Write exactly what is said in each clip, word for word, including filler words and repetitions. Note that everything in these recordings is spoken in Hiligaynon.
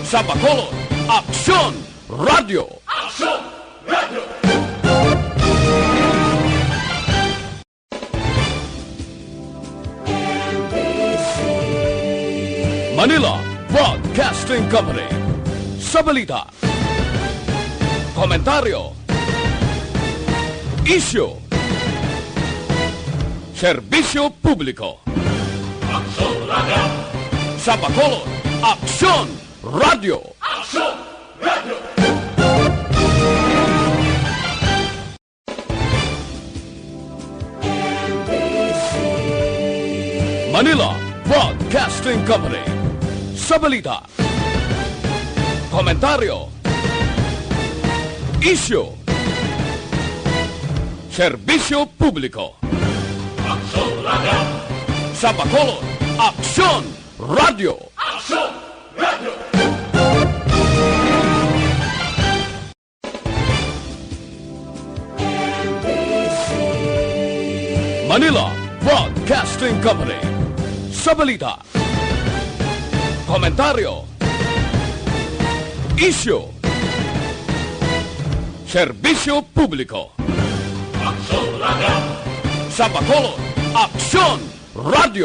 Sa Bacolod, Aksyon Radio. Manila Broadcasting Company. Sa balita, komentaryo, isyu, serbisyo publiko. Sa Bacolod, Aksyon Radio. Manila Broadcasting Company. Sa balita, komentaryo, isyu, serbisyo publiko. Sa Bacolod, Aksyon Radio. Manila Broadcasting Company. Sa balita, komentaryo, isyu, serbisyo publiko. Sa Bacolod, Aksyon Radio.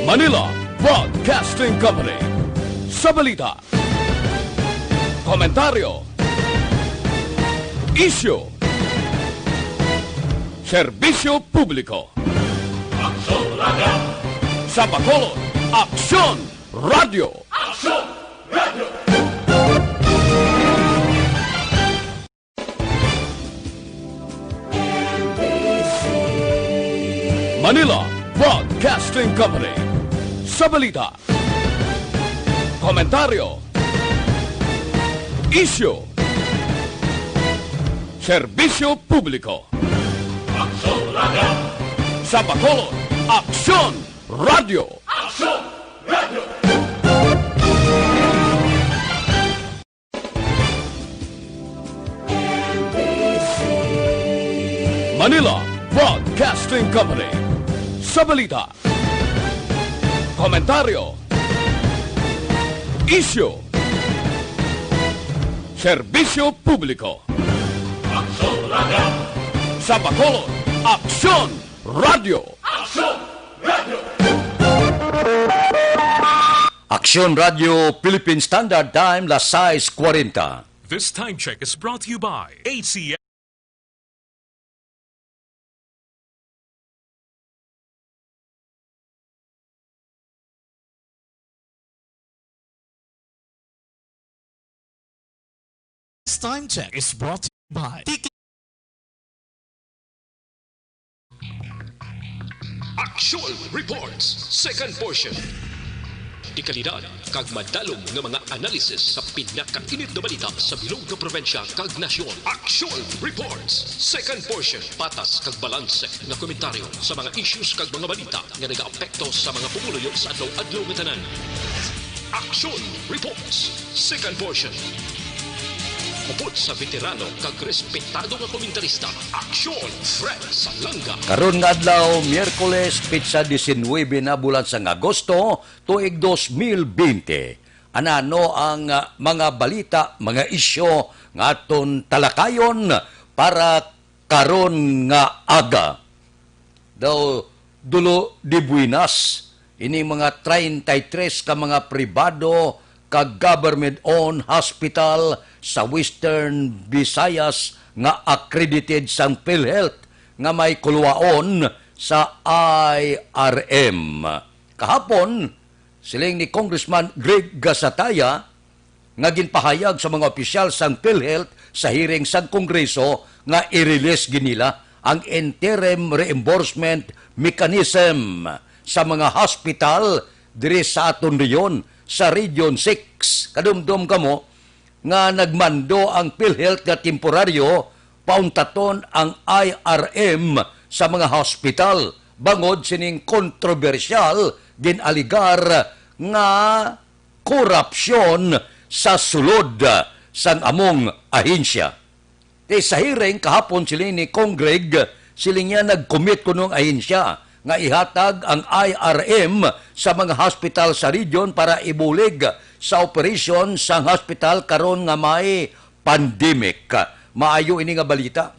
Manila Broadcasting Company. Sa balita, komentaryo, isyu, serbisyo publiko. Sa Bacolod, Aksyon Radio. Manila Broadcasting Company. Sa balita, komentaryo, isyu, serbisyo publiko. Sa Bacolod, Aksyon Radio. Manila Broadcasting Company. Sa balita, komentaryo, isyu, serbisyo publiko. Sa Bacolod, Aksyon Radio. Aksyon Radio Philippine Standard Time, las sais kwarenta. This time check is brought to you by A C S. This time check is brought to you by Tiki. Action Reports, second portion. Dekalidad kag madalom nga mga analysis sa pinakainit nga balita sa bilog nga probinsya kag nasyon. Action Reports, second portion. Patas kag balanse nga komentaryo sa mga issues kag mga balita nga nagaapekto sa mga pumuluyo sa adlaw-adlaw nga tanan. Action Reports, second portion. Upod sa veterano kag respetado nga komentarista, Aksyon Fred Salanga. Karon nga adlaw, Miyerkules, petsa diecinuebe na, bulan sang Agosto, tuig dos mil bente. Anano ang, ah, mga balita, mga isyu nga aton talakayon para karon nga aga? Daw dulo de buenas, ini mga treinta y tres ka mga pribado kag government-owned hospital sa Western Visayas nga accredited sang PhilHealth nga may kuluwaon sa I R M. Kahapon, siling ni Congressman Greg Gasataya, nga ginpahayag sa mga opisyal sang PhilHealth sa hearing sang Kongreso nga i-release gid nila ang interim reimbursement mechanism sa mga hospital diri sa aton rehiyon, sa Region six. Kadumdom kamo nga nagmando ang PhilHealth nga temporaryo pauntaton ang I R M sa mga hospital bangod sining kontrobersyal, gin-alegar nga korapsyon sa sulod sang among ahensya. Kay sa hearing kahapon, siling ni Cong Greg, siling niya nag-commit kuno ang ahensya nga ihatag ang I R M sa mga hospital sa region para ibulig sa operasyon sang hospital karon nga may pandemic. Maayo ini nga balita.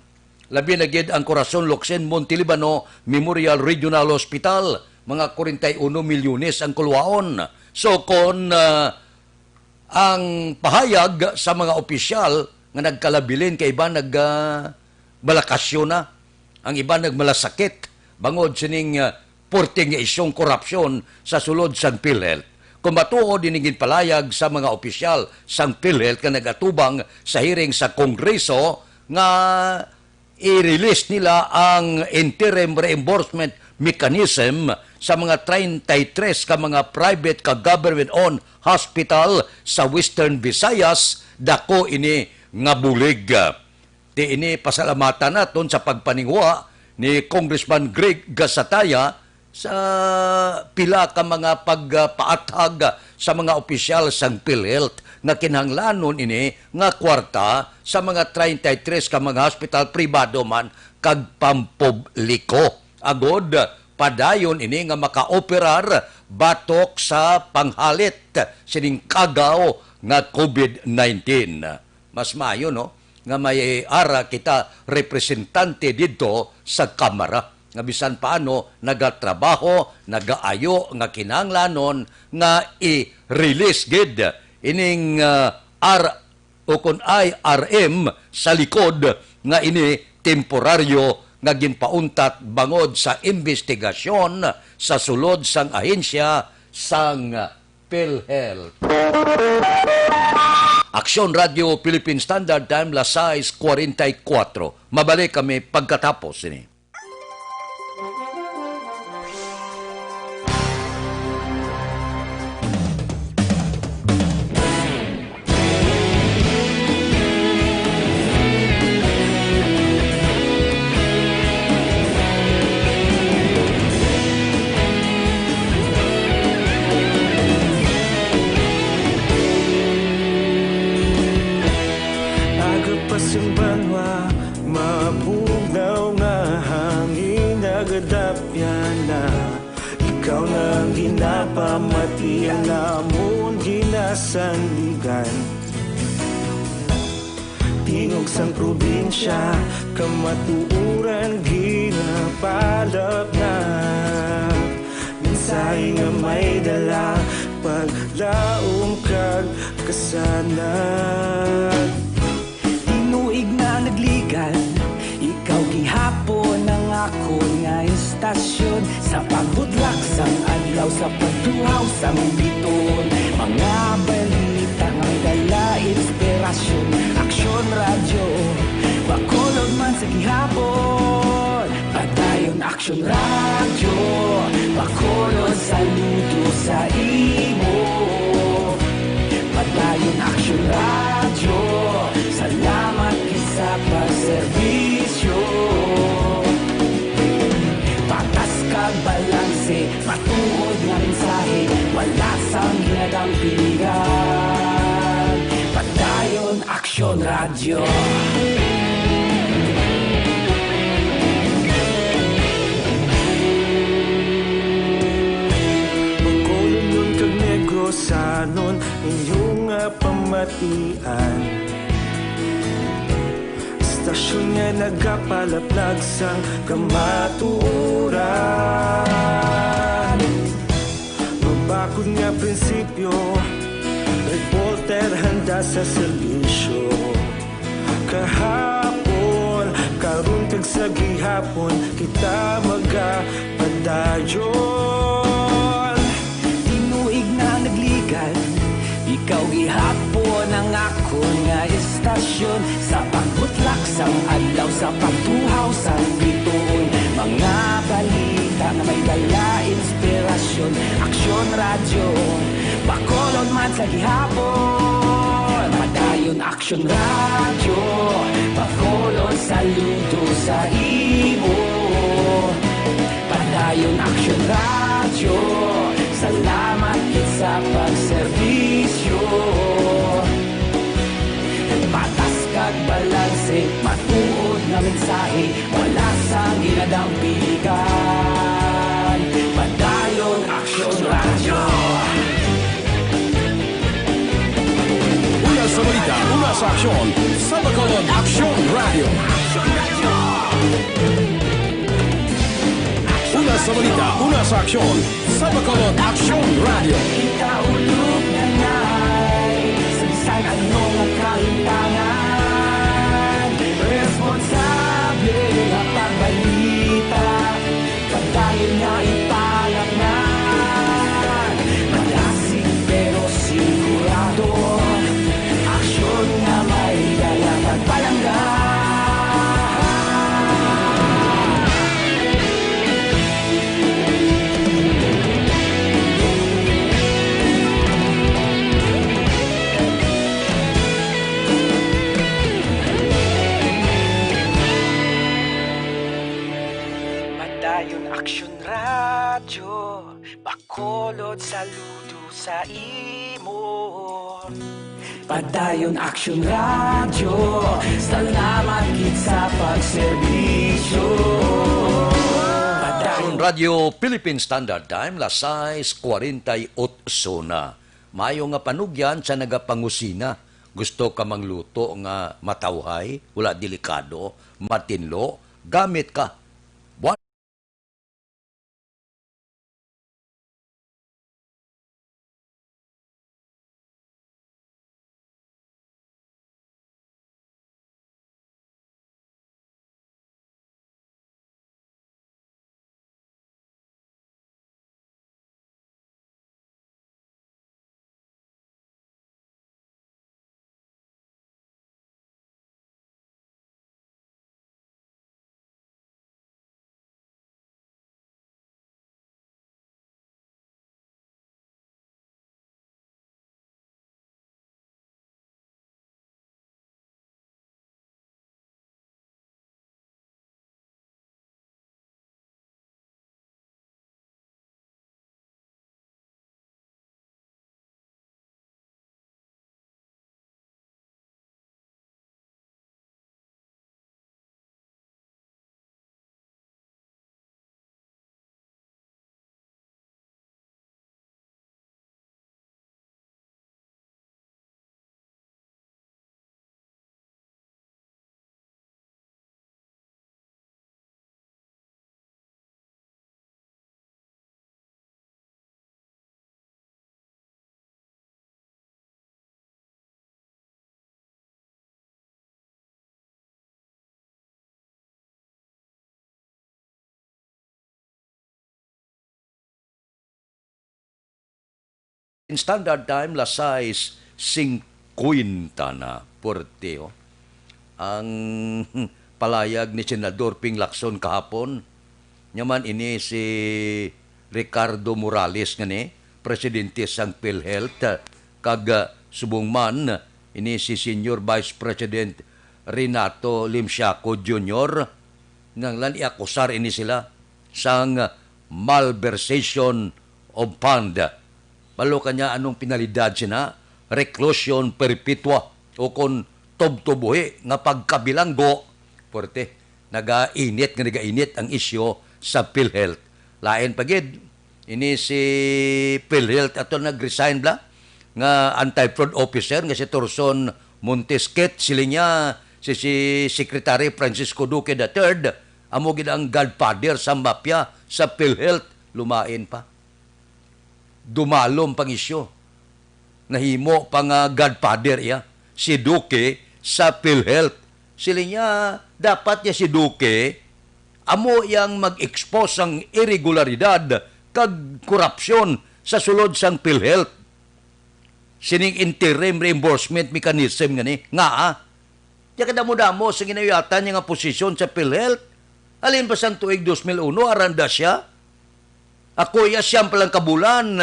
Labi na gid ang Corazon Locsin Montelibano Memorial Regional Hospital, mga kwarenta y uno milyones ang kulwaon. So, kon, ah, ang pahayag sa mga opisyal nga nagkalabilin kay iban nag, ah, balakasyon na, ang iban nagmalasakit bangod sining, ah, porte nga isyong korupsyon sa sulod sang PhilHealth. Kung matuod ining ginpalayag sa mga opisyal sang PhilHealth nga nagatubang sa hearing sa Kongreso nga i-release nila ang interim reimbursement mechanism sa mga treinta y tres ka mga private ka government-owned hospital sa Western Visayas, dako ini nga bulig. Ti ini pasalamatan naton sa pagpaninguha ni Congressman Greg Gasataya sa pila ka mga pagpaathag sa mga opisyal sang PhilHealth nga kinahanglanon ini nga kwarta sa mga treinta y tres ka mga hospital pribado man kag pampubliko, agod padayon ini nga makaoperar batok sa panghalit sining kagaw nga COVID nineteen. Mas maayo, no, nga may ara kita representante didto sa Kamara nga bisan paano nagatrabaho, nagaayo nga kinahanglanon nga i-release gid ining, ah, R, o kon I R M sa likod nga ini temporaryo nga ginpauntat bangod sa imbestigasyon sa sulod sang ahensya sang PhilHealth. Aksyon Radio Philippine Standard Time, las sais kwarenta y kuwatro. Mabalik kami pagkatapos sini. Aga pa sang banwa, mabugnaw nga hangin nagadapyan na. Ikaw na ang ginapamati, ang amon ginasandigan. Tingog sang probinsya, kamatuoran ginapalapnag. Mensahe nga may dala, paglaom kag kasanag. Tinuig na nagligad, ikaw gihapon ang akon nga estasyon. Sa pagbutlak sang adlaw, sa pagtuhaw sang bituon, mga balita nga may dala inspirasyon. Aksyon Radyo, Bacolod man sa gihapon. Padayon Aksyon Radyo, Bacolod, saludo sa imo. Padayon Aksyon Radyo, salamat gid sa pagserbisyo. Patas kag balanse, matuod nga mensahe, wala sang ginadampigan. Padayon Aksyon Radyo. Bacolodnon kag Negrosanon, inyo nga pamatian. Estasyon nga nagapalaplag sang kamatuoran. Mabakod nga prinsipyo, reporter handa sa serbisyo. Kahapon, karon kag sa gihapon, kita magapadayon. Tinuig na nagligad, ikaw gihapon ang akon nga estasyon. Sa pagbutlak sang adlaw, sa pagtuhaw sang bituon, mga balita nga may dala inspirasyon. Aksyon Radyo, Bacolod man sa gihapon. Padayon Aksyon Radyo, Bacolod, saludo sa imo. Padayon Aksyon Radyo, salamat gid sa pagserbisyo. Patas kag balanse, mat- Mensahe, wala sang ginadampiligan. Padayon Aksyon Radyo. Una sa balita, una sa aksyon, sa Bacolod Aksyon Radyo. Una sa balita, una sa aksyon, sa Bacolod Aksyon Radyo. Ikaulog na ngay, sa bisan ano nga kahintangan, responsable nga pagbalita, padayon nga ipalatnan. Malasig pero sigurado, aksyon nga may dala kag palangga. Padayon Aksyon Radyo, Bacolod, saludo sa imo. Padayon Aksyon Radyo, salamat gid sa pagserbisyo. Padayon Aksyon Radyo, Philippine Standard Time, las sais cuarenta y ocho na. Maayo nga panugyan sa nagapangusina. Gusto ka mangluto nga matawhay, wala delikado, matinlo, gamit ka. Buwan In Standard Time, las sais cincuenta na. Puwerte, oh. Ang palayag ni Senador Ping Lacson kahapon, nya man ini si Ricardo Morales ngani, presidente sang PhilHealth, kag, ah, subong man ini si Senior Vice President Renato Limsiaco Junior, nganlan iakusar ini sila sang malversation of fund. Balo ka niya anong penalidad sina? Reclusion perpetua o kon tubtob buhi nga pagkabilanggo. Puwerte, nagainit nga nagainit ang isyu sa PhilHealth. Lain pa gid, ini si PhilHealth ato nag-resign bala nga anti-fraud officer nga si Torson Montesquet, siling niya si, si Secretary Francisco Duque the third, amo gid ang godfather sa mafia sa PhilHealth. Lumain pa. Dumalom pang isyu. Nahimo pa nga godfather iya, si Duque sa PhilHealth. Siling niya, dapat niya si Duque, amo yang mag-expose sang iregularidad kag korupsyon sa sulod sang PhilHealth. Sining interim reimbursement mechanism ngani, ngaa? Diya kadamo-damo sa ginayatan niya nga posisyon sa PhilHealth. Halin pa sang tuig dos mil uno, aranda siya. Ako iya siyam pa lang ka bulan,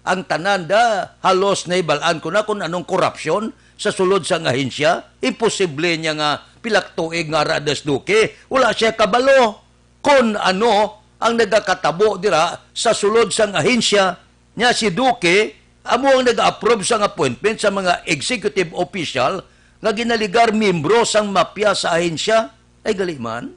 ang tanan da, halos nahibal-an ko na kung anong korupsyon sa sulod sang ahensya. Imposible niya nga pila ka tuig nga ara da si Duque. Wala siya kabalo kon ano ang nagakatabo dira sa sulod sang ahensya. Nya si Duque amo ang nag-approve sang appointment sa mga executive official nga ginaligar miyembro sang mafia sa ahensya. Ay, gali man.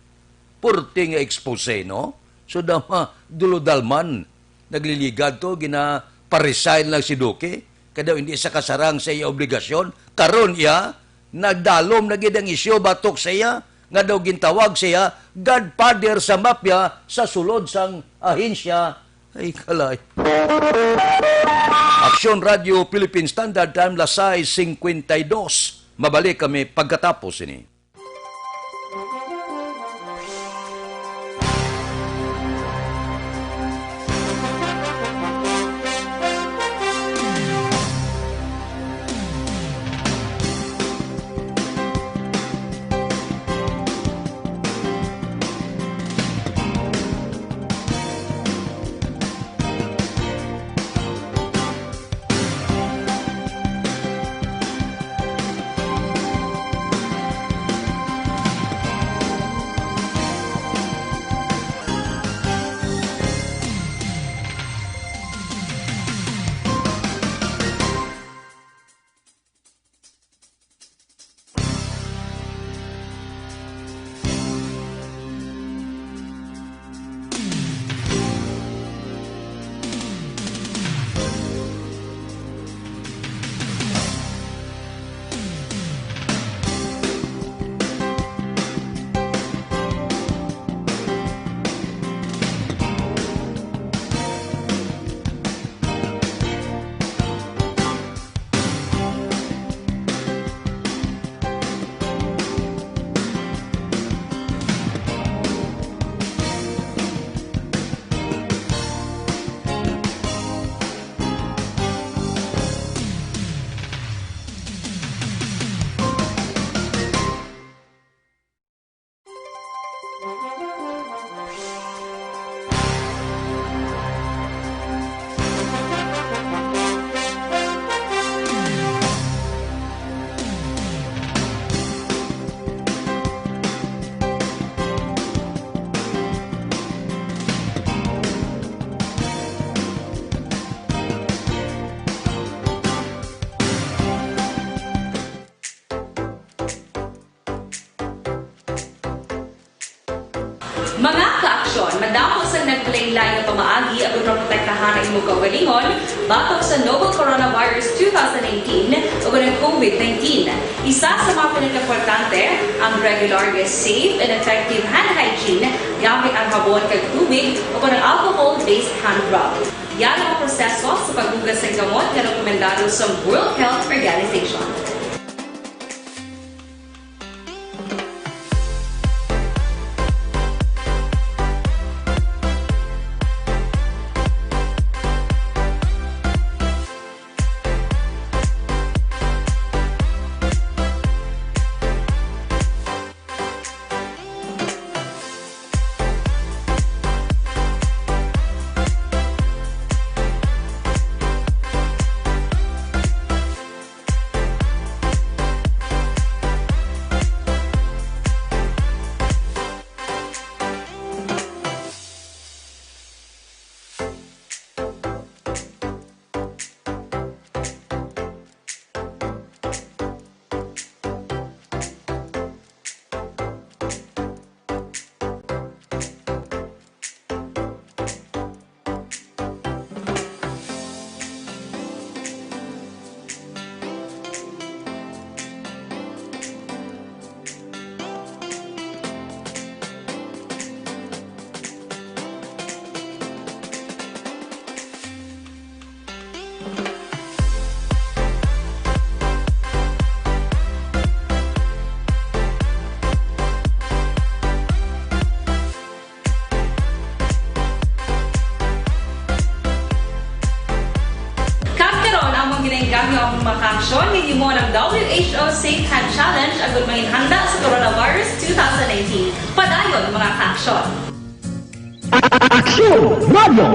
Purti nga expose, no? So, dama, dulodalman. Nagliligad to, ginaparesign lang si Duque. Kay daw hindi sa kasarang sa iya obligasyon. Karon iya, nagdalom na gid ang isyu batok sa iya, nga daw gintawag siya godfather sa mafia sa sulod sang ahensya. Ay, kalay. Aksyon Radio Philippine Standard Time, las sais cincuenta y dos. Mabalik kami pagkatapos ini. Mga kaaksyon, madamo sang naglain-lain nga pamaagi agud maprotektahan ang imo kaugalingon batok sa novel coronavirus two thousand nineteen ug ang covid nineteen. Isa sa mga pinakaimportante ang regular nga safe and effective hand hygiene gamit ang habon kag tubig o ang alcohol-based hand rub. Yari ang proseso sa paghugas sang kamot nga rekomendado sa World Health Organization. Kag karon, amon ginaengganyo ang mga kaaksyon nga gihimo ng W H O Safe Hand Challenge agud manginhanda sa coronavirus two thousand nineteen. Padayon, mga kaaksyon. Aksyon Radio!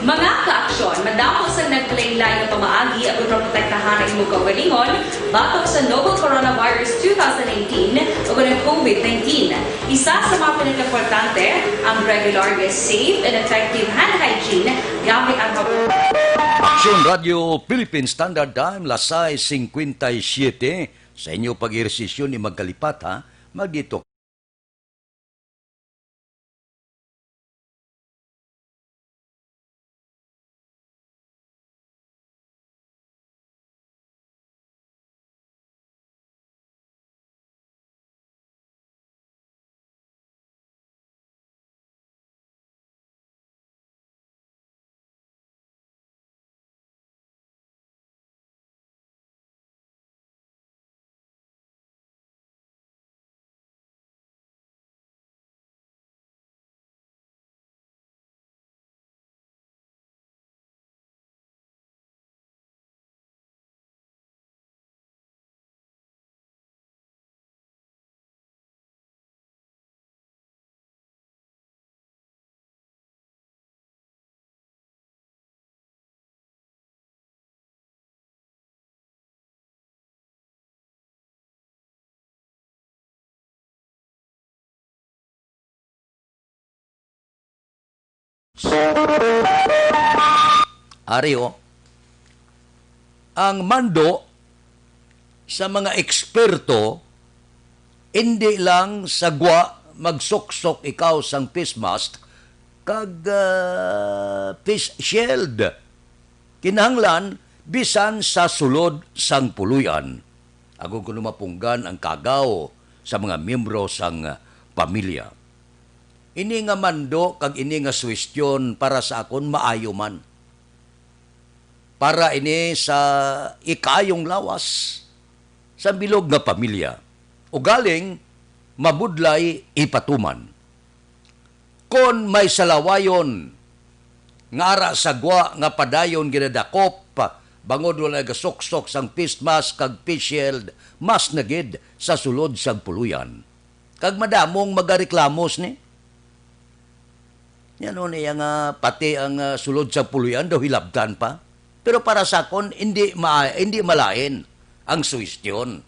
Mga kaaksyon, madamo sang naglain-lain nga pamaagi agud maprotektahan ang imo kaugalingon batok sa novel coronavirus two thousand nineteen ug ang covid nineteen. Isa sa mga pinakaimportante ang regular nga safe and effective hand hygiene Radyo Philippine Standard Time, las sais cincuenta y siete. Sa inyo pag-ehersisyo ni magkalipat, ha? Magdito. Ari, oh. Ang mando sa mga eksperto, indi lang sa gwa magsuksok ikaw sang face mask kag, ah, face shield. Kinahanglan bisan sa sulod sang puloy-an, agod kuno mapunggan ang kagaw sa mga miyembro sang pamilya. Ini nga mando kag ini nga suwestyon para sa akon maayo man. Para ini sa ikaayong lawas sa bilog nga pamilya. Ugaling mabudlay ipatuman. Kon may salawayon nga ara sa gwa nga padayon ginadakop, bangod wala gasuksok sang face mask kag face shield, mas na gid sa sulod sang puloy-an. Kag madamong magareklamo sini. Yan, o, niya nga pati ang, ah, sulod sa puloy-an daw hilabtan pa. Pero para sa akon, hindi ma-, hindi malain ang suwestyon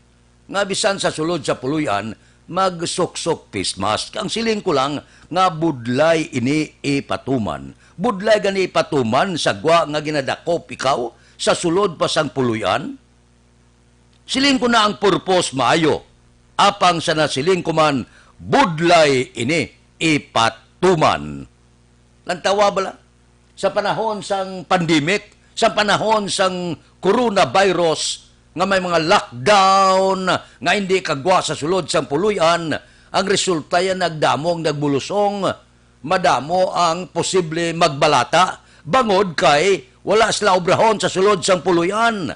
nga bisan sa sulod sa puloy-an, magsuksok face mask. Ang siling ko lang nga budlay ini ipatuman. Budlay gani ipatuman sa gwa nga ginadakop ikaw sa sulod pa sang puloy-an. Siling ko na ang purpose maayo, apang sa nasiling ko man, budlay ini ipatuman. Lantawa bala, sa panahon sang pandemic, sa panahon sang coronavirus, nga may mga lockdown, nga hindi kagwa sa sulod sang puloy-an, ang resulta yan nagdamo ang nagbulusong, madamo ang posible magbalata, bangod kay wala sila obrahon sa sulod sang puloy-an.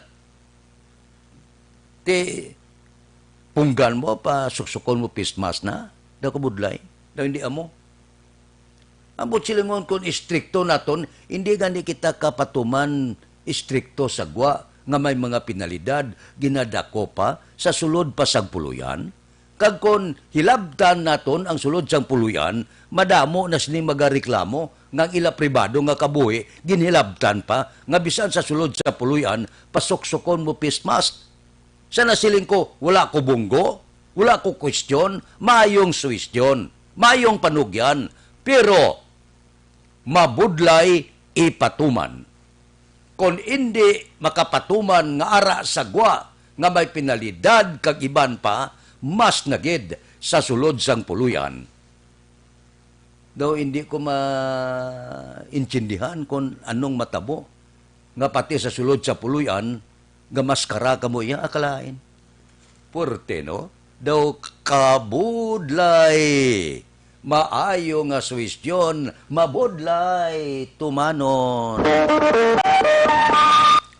Ti, punggan mo, pasuksukon mo, face mask na. Daw kabudlay. Daw hindi amo. Ang buot silingon, kung istrikto naton, hindi gani kita kapatuman istrikto sa gwa nga may mga penalidad, ginadako pa sa sulod pa sang puloy-an. Kag kon hilabtan naton ang sulod sang puloy-an, madamo na sini magareklamo nga ang ila pribado nga kabuhi ginhilabtan pa, nga bisan sa sulod sa puloy-an, pasuksukon mo face mask. Sa nasiling ko, wala ko bunggo, wala ko kwestiyon, maayong suwestyon, maayong panugyan, pero mabudlay ipatuman. Kon indi makapatuman nga ara sa gwa nga may penalidad kag iban pa, mas na gid sa sulod sang puloy-an. Daw indi ko maintindihan kon anong matabo nga pati sa sulod sa puloy-an, gamaskara kamo iya, akalain. Puwerte, no? Daw kabudlay. Maayo nga suwestyon, mabudlay tumanon.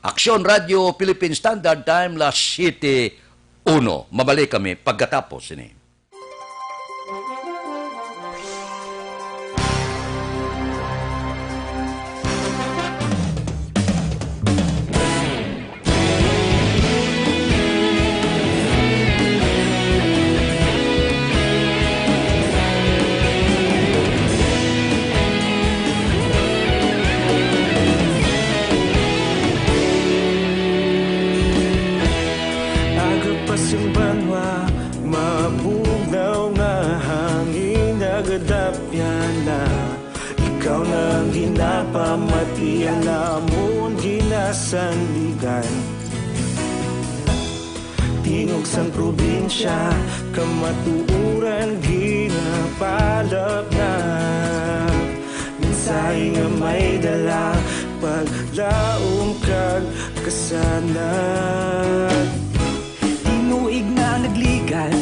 Aksyon Radio Philippine Standard Time, las siyete uno. Mabalik kami pagkatapos sini. Aga pa sing banwa, mabugnaw nga hangin nagadapyan na. Ikaw na ang ginapamati, ang amon gina- sandigan. Tingog sang probinsya, kamatuoran ginapalapnag. Mensahe nga may dala, paglaom kag kasanag. Tinuig nga nagligan,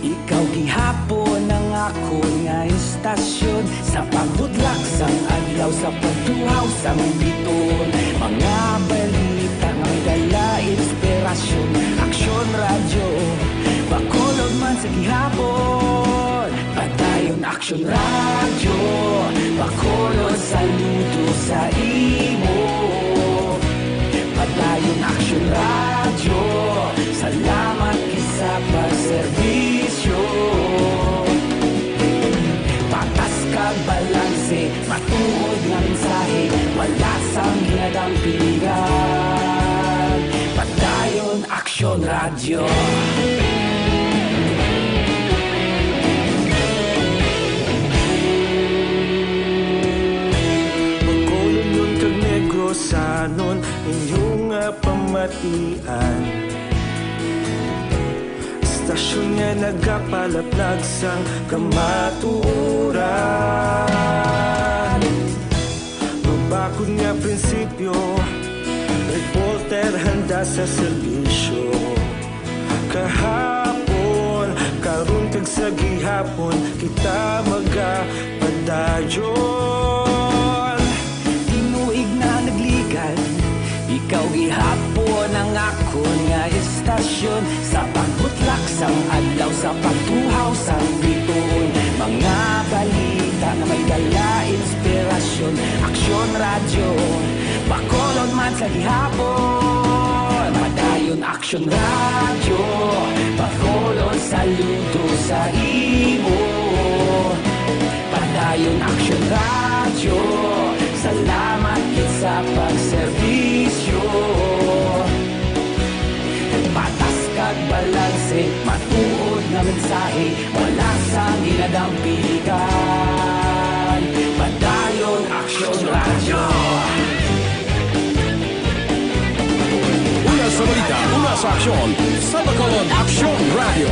ikaw gihapon ang akon nga istasyon. Sa pagbutlak sang adlaw, sa pagtuhaw sang bituon, mga balita nga may dala inspirasyon. Aksyon Radyo, Bacolod man sa gihapon. Padayon Aksyon Radyo, Bacolod, saludo sa imo. Padayon Aksyon Radyo, salamat gid sa pagserbisyo. Patas kag balanse, matuod nga mensahe, wala sang ginadampigan. Padayon Aksyon Radyo. Bacolodnon kag Negrosanon, inyo nga pamatian. Istasyon nga nagapalaplag sang kamatuoran. Mabakod nga prinsipyo, reporter handa sa serbisyo. Kahapon, karon kag sa gihapon, kita magapadayon. Tinuig na nagligan, ikaw gihapon ang akon nga istasyon. Sa pagbutlak sang adlaw, sa pagtuhaw sang bituon, mga balita nga may dala inspirasyon. Aksyon Radyo, Bacolod man sa gihapon. Padayon Aksyon Radyo, Bacolod, saludo sa imo. Padayon Aksyon Radyo, salamat gid sa pagserbisyo. Patas kag balanse, matuod nga mensahe, wala sang ginadampigan. Padayon Aksyon Radyo. Una sa balita, una sa aksyon, sa Bacolod Aksyon Radyo.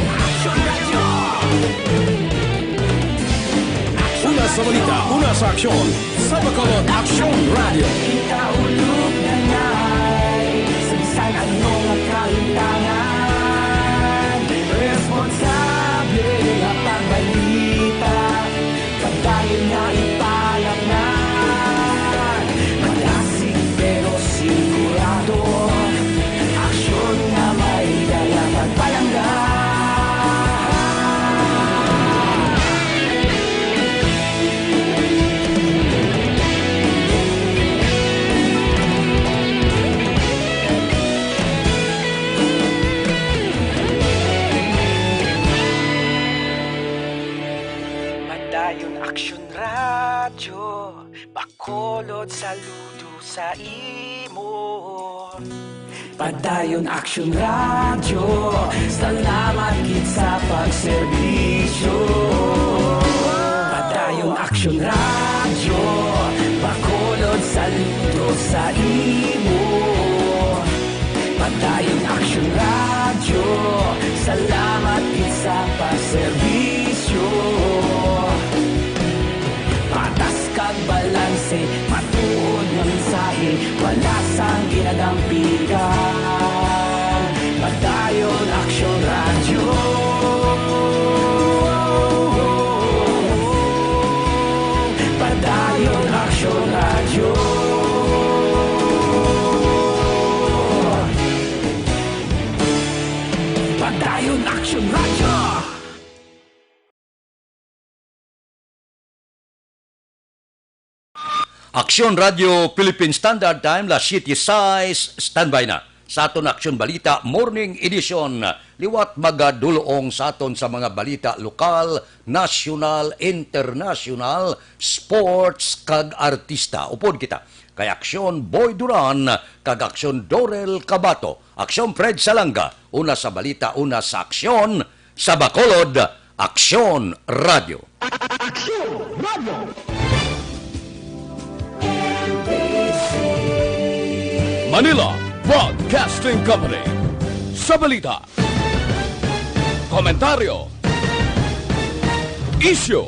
Una sa balita, una sa aksyon, sa Bacolod Aksyon Radyo. Kita ulog na ngay, sa bisan ano nga kahintangan, responsable nga pagbalita, padayon nga ipalapngan. Malasig pero sigurado, aksyon nga may dala pagpalangga. Padayon Aksyon Radyo, Bacolod, saludo sa imo. Padayon Aksyon Radyo, salamat gid sa pagserbisyo. Padayon Aksyon Radyo, Bacolod, saludo sa imo. Padayon Aksyon Radyo, salamat gid sa pagserbisyo. Patas kag balanse, matuod nga mensahe, wala sang ginadampigan. Padayon Aksyon Radyo. Padayon Aksyon Radyo. Padayon Aksyon Radyo. Aksyon Radio Philippine Standard Time, las siete sais, standby na sa aton Aksyon Balita Morning Edition. Liwat magadulong sa aton sa mga balita lokal, nasyonal, internasyonal, sports, kag artista. Upod kita kay Aksyon Boy Duran kag Aksyon Dorel Cabato, Aksyon Fred Salanga, una sa balita, una sa aksyon, sa Bacolod, Aksyon Radio. Aksyon Radio. Anila Broadcasting Company. Sa balita, komentaryo, isyu,